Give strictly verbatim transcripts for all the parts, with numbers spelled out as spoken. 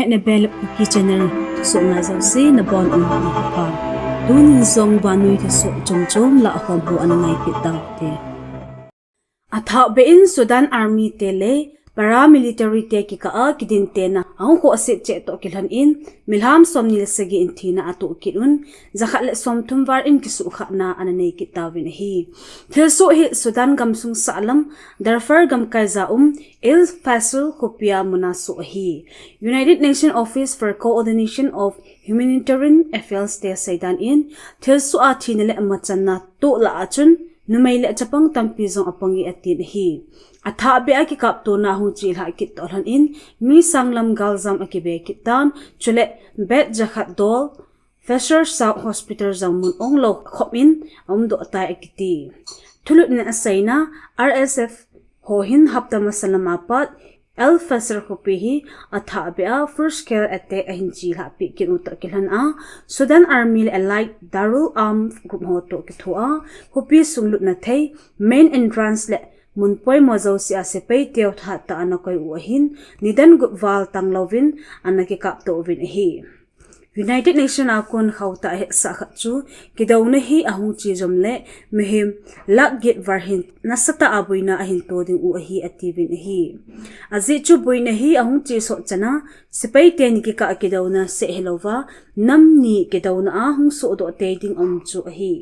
Nebel Kuki Channel thusoh ngai jouse nabonun nikho pha. Tunin jong vannoi thusoh chomchom lah khom ho ana ngai kit tau te. Athah beh in Sudan Army te le paramilitary te kikah a kidin tena ahung khohse cheh toh kilhon in milham somni le sagi in thina atoh kit un, jakhat le somthum val in kisuhkhahna ana nei kit tauvin ahi. Thilsoh hi Sudan gamsung sahlam Darfur gamkai ja um El Fasher khopia muna soh ahi. United Nations Office for Coordination of Humanitarian Affairs te seidan in, thilsoh a thina le machanna toh lah a chun numei le chapang tampi jong apang e atin ahi. Athah beh a kikaptona hung chelhah kit toh lhon in, mi sanglam galjam akibe kit tan, chule Beit Jakhadol Fasher South Hospital jong mun onglou khop in aumdoh tai akiti. Thulhut in aseina, R S F ho hin hapta masa lam apat El Fasher khopi hi athah beh a full scale attack ahin chelhah peh kit u toh kilhon a, Sudan Army le allied Darul Arm Group ho toh kithoa khopi sung lutna thei main entrance le mun poimo jouse a sepai teu thahat tah ana koi u ahin, nidan gup val tanglouvin ana kikapto uvin ahi. United Nations a kon khauhtah hetsah khat chu kidouna hi ahung che jom le mihem lakh get val hin nasatah a boina ahin to ding u ahi atiuvin ahi. Ajeh chu boina hi ahung che sot chan a sepai teni kikah a kidouna seh hilouva, nam ni kidouna a hung sohdoh tei ding um chu ahi.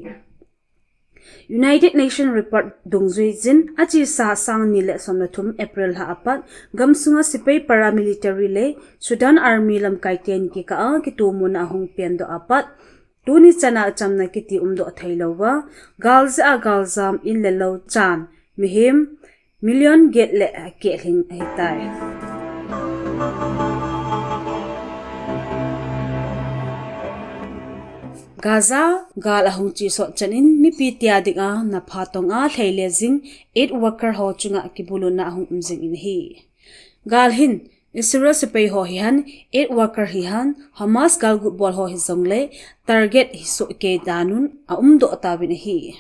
United Nations report dungjui jin achesa sang ni le som le thum April lha apat gamsunga sepai paramilitary le Sudan Army lamkai teni kikah a kitomona ahung pendoh apat tuni chana chamna kiti umdoh theilouva, galjeh a galjam in le lou chan mihem million get le akeh lhing ahitai. Gaza gal ahung che sot chan in mipi tia dinga napha tonga lhei le jing aid worker ho chunga kibuluna ahung um jing in ahi. Gal hin Israel sepai ho hihen, aid worker hihen, Hamas galgut bol ho hijongle target hi sohkei danun aumdoh tauvin ahi.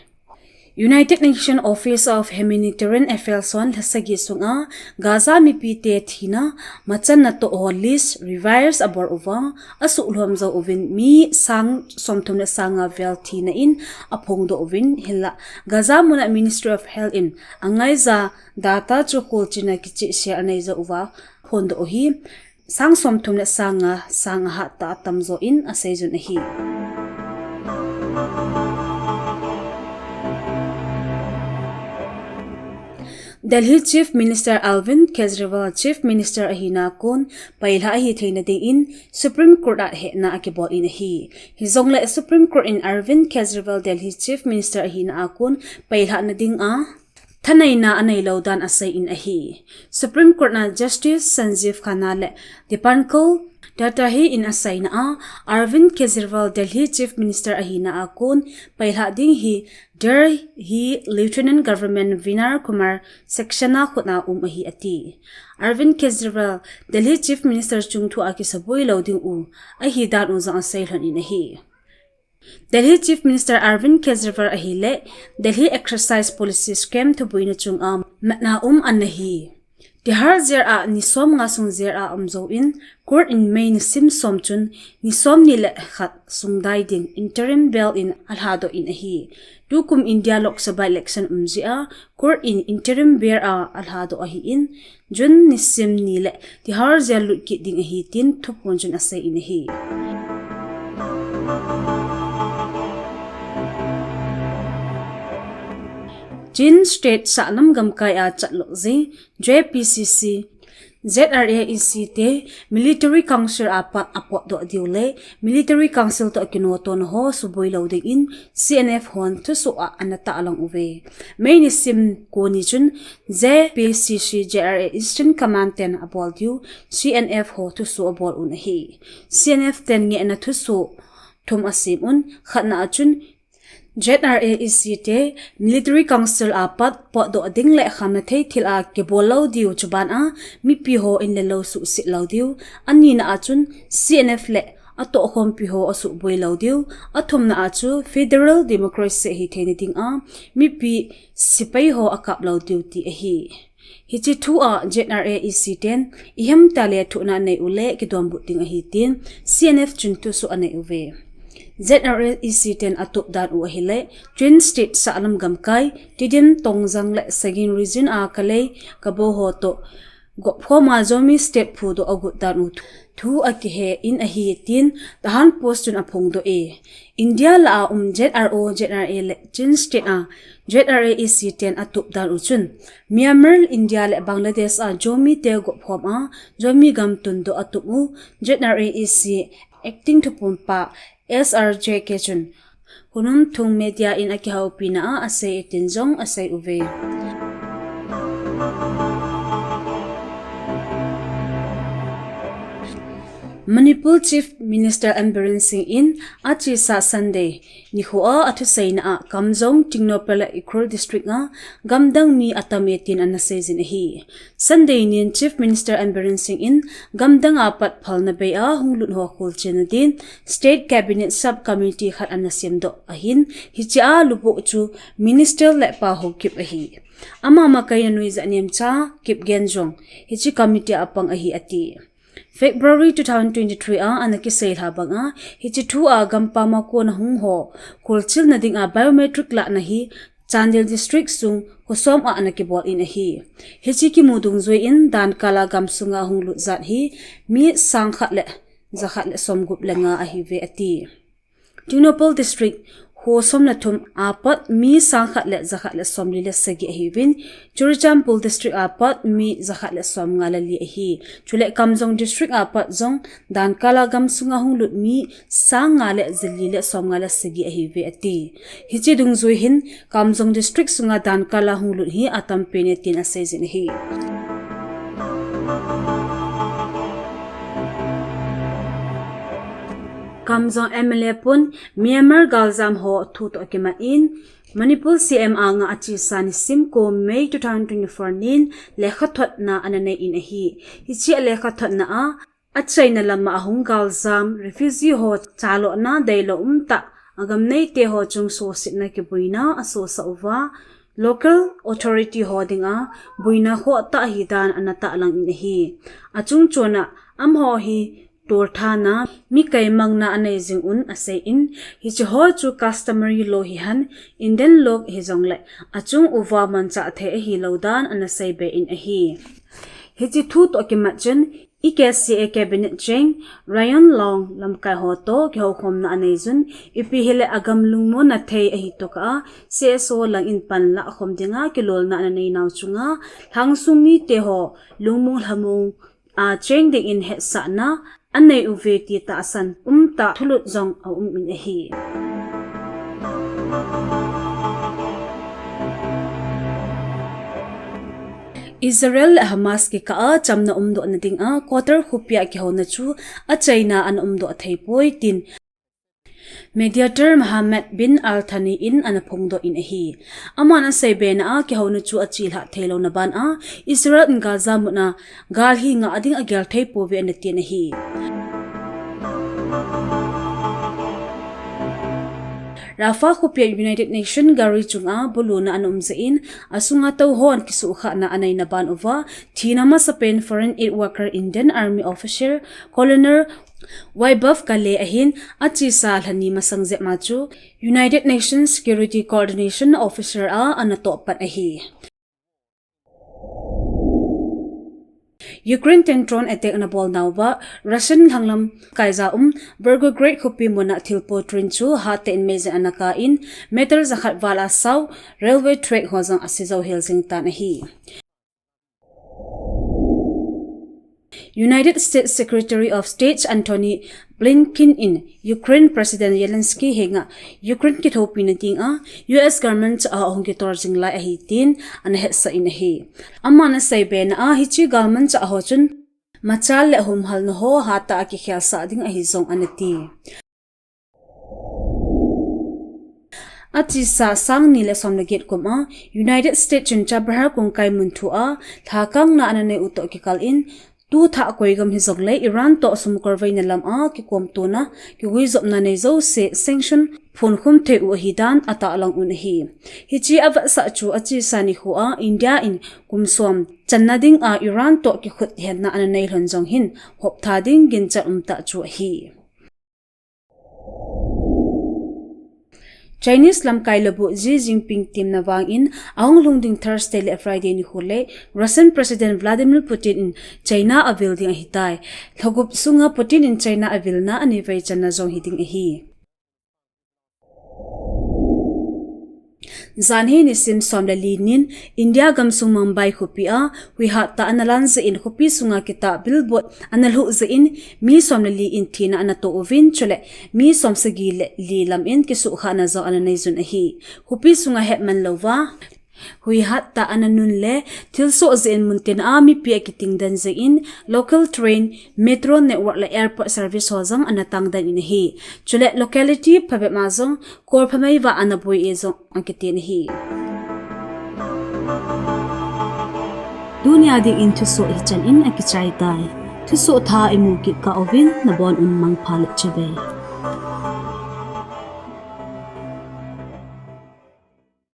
United Nations Office of Humanitarian Affairs hon lha sagi sunga Gaza mipite thina, machanna toh ho list revise abol uva, asuhlhom jou uvin mi sang somthum le sang nga vel thina in aphongdoh uvin, hinla Gaza muna Ministry of Health in angaija data chu kholchilna kicheh share anei jou uva, phondoh u hi sang somthum le sang nga, sang nga hat tah a tamjo in aseijun ahi. Delhi Chief Minister Arvind Kejriwal Chief Minister ahina kon pailhah ahi theina dingin Supreme Court a hehna akibol in ahi. Hijongle Supreme Court in Arvind Kejriwal Delhi Chief Minister ahina a kon pailhah na dinga thaneina aneilou dan asei in ahi. Supreme Court na Justice Sanjiv Khanna le Dipankar Datta hi in aseina a, Arvind Kejriwal Delhi Chief Minister ahina a kon pailhah ding hi Delhi Lieutenant Governor Vinay Kumar Saxena khut a um ahi ati. Arvind Kejriwal Delhi Chief Minister chungthu a kisaboi lou ding u ahi dan u jong asei lhon in ahi. Delhi Chief Minister Arvind Kejriwal ahile Delhi Excise Policy Scam thuboina chunga matna um ana hi. Tihar jail a ni som nga sung jail a um jouvin, court in May nisim som chun ni somni le khat sung dai ding interim bail in alhadoh in ahi. Tukum India Lok Sabha election um jeh a court in interim bail a alhadoh ahin, June nisim ni le Tihar jail lut kit ding ahi tin thuphon chun asei in ahi. Chin State Sahlam gamkai a chatlou jing J P C C, Z R A E C te Military Council a pat apotdoh diu le Military Council toh kinotona ho suboi lou dingin C N F hon thusoh a ana tahlang uve. May nisim ko ni chun J P C C J R A Eastern Command ten abol diu C N F ho thusoh abol un ahi. C N F ten ngehna thusoh thum asem un, khatna a chun Z R A E C te Military Council a pat potdoh ding le khamna thei thil a kibol lou diu, chuban a mipi ho in le lou suhset lou diu, anina a chun C N F le atohkhompi ho asuhboi lou diu, athumna a chu Federal Democracy ahi theina dinga mipi sepai ho akap lou diu ti ahi. Hiche thu a Z R A E C ten iham tale thuhna nei u le kidonbut ding ahi tin C N F chun thusoh anei uve. Z R A E C ten atup dan u ahile Chin State sahlam gamkai, Tiddim, Tongjang le Sagaing Region a Kalay, Gabor ho toh gopkhom a Zomi State phudoh agot dan u thu akihe in ahi tin The Bharat Post chun aphongdoh e. India lah a um Z R O, Z R A le Chin State a Z R A E C ten atup dan u chun Myanmar, India le Bangladesh a Zomi te gopkhom a Zomi gam tundoh atup u Z R A E C Acting Thupumpa S R J K chun Khunom Thung Media in akihoupina a asei e tin jong asei uve. Manipur Chief Minister N Biren Singh in achesa Sunday nikho a athuseina a Kamjong, Tengnoupal le Ukhrul District a gamdang mi atam e tin ana seijin ahi. Sunday nin Chief Minister N Biren Singh in gamdang a pat phalna bei a hunglut ho kholchilna din State Cabinet Sub Committee khat ana semdoh ahin, hiche a lubuh chu Minister Letpao Haokip ahi. Ama makaina nuijat nemcha Kipgen jong hiche committee a apang ahi ati. February two thousand twenty-three a ana kiseilha banga, hiche thu a gampam a kona hung ho kholchilna dinga biometric lahna hi Chandel District sung kho som a ana kibol in ahi. Hiche kimu dungjuiyin dankal a gamsunga hunglut jat hi mi sang khat le ja khat le som gup le nga ahiuve ati. Tengnoupal District kho som le thum a pat mi sang khat le ja khat le som li le sagi ahiuvin, Churachandpur District a pat mi ja khat le som nga le li ahi. Chule Kamjong District a pat jong dankal a gamsunga hunglut mi sang nga le ja li le som nga le sagi ahiuve ati. Hiche dungjui hin Kamjong District sunga dankal a hunglut hi atampen e tin aseijin ahi. Kamjong M L A pun Myanmar galjam ho thu toh akimat in, Manipur C M anga achesa nisim ko May two thousand twenty-four nin lekhathotna ana nei in ahi. Hiche lekhathotna a achaina lama ahung galjam refugee ho chalona deilou umtah a gam neite ho chung sosetna kiboina asosah uva, local authority ho dinga boina khohtah hidan ana tahlang in ahi. Achungchona amaho hi tolthana, mi kaimangna anei jing un asei in, hiche ho chu customary law hihen, Indian law hijongle achung uva manchah thei ahilou dan ana seibe in ahi. Hiche thu toh akimat chun E K C A Cabinet cheng Ryan Long lamkai ho toh kihoukhomna anei jun, ipi hile agam lungmonna thei ahi tokah a C S O langin panlah khom dinga kilolna ana neinau chunga lhangsung mite ho lungmong lhamong a cheng dingin hetsahna anei uve ti tahsan umtah thulut jong aum in ahi. Israel le Hamas kikah a chamna umdohna dinga Qatar khopia kihouna chu achaina ana umdoh theipoi tin Mediator Mohammed bin Al Thani in ana phongdoh in ahi. Aman aseibena a kihouna chu achelhah theilouna bana Israel in Gaza muna gal hi ngah ding agel theipouve ana tin ahi. Rafah khopia United Nation gari chunga buluna ana umjeh in, asunga touhon kisuhkhahna aneina ban uva, thina masapen foreign aid worker Indian Army officer Colonel Vaibhav Kale ahin, achesa lhani masang jep ma chu United Nations Security Coordination Officer a ana tohpat ahi. Ukraine ten drone attack ana bolnauva, Russian lhanglam kaija um Volgograd khopi muna thilpo train chu hattah in meijen ana kah in, meter jakhat val a sao railway track ho jong ase jou hel jing tan ahi. United States Secretary of State Antony Blinken in Ukraine President Zelensky henga Ukraine kithopina dinga U S galmanchah ho ahung kitol jing lai ahi tin ana hetsah in ahi. Aman aseibena a hiche galmanchah ho chun machal le humhalna ho hattah a kikhelsah ding ahi jong ana ti. Achesa sang ni le som le get kum a United States chun Chabahar kongkai mun thua lhakangna ana nei u toh kikal in, Tu thah koi gam hijongle Iran toh sumkolveina lam a kikomtona, kiguijopna nei jouse sanction phonkhum thei u ahidan atahlang un ahi. Hiche avetsah chu achesa nikho a India in kum som channa dinga Iran toh kikhuthenna ana neilhon jong hin hoptha ding ginchat umtah chu ahi. Chinese lamkai labuh Xi Jinping temna vangin ahung lhung ding Thursday le Friday nikho le Russian President Vladimir Putin in China avil ding ahitai. Lhagup sunga Putin in China avilna anivei channa jong hiding ahi. Janhi nisim som le li nin India gamsung Mumbai khopi a huihat tah ana lan jeh in khopi sunga kitah billboard ana lhuh jeh in mi som le li in thina ana toh uvin chule mi som sagi le li lam in kisuhkhahna jong ana neijun ahi. Khopi sunga hetman louva huihat tah ana nun le thilsoh jeh in muntin a mipi akitingden jeh in local train, metro network le airport service ho jong ana tangden in ahi. Chule locality phabep a jong kol phameiva ana boi e jong akitin ahi. Tunia dingin thusoh hichan in akichai tai. Thusoh thah imu kit kah uvin nabon un mangpha le chibai.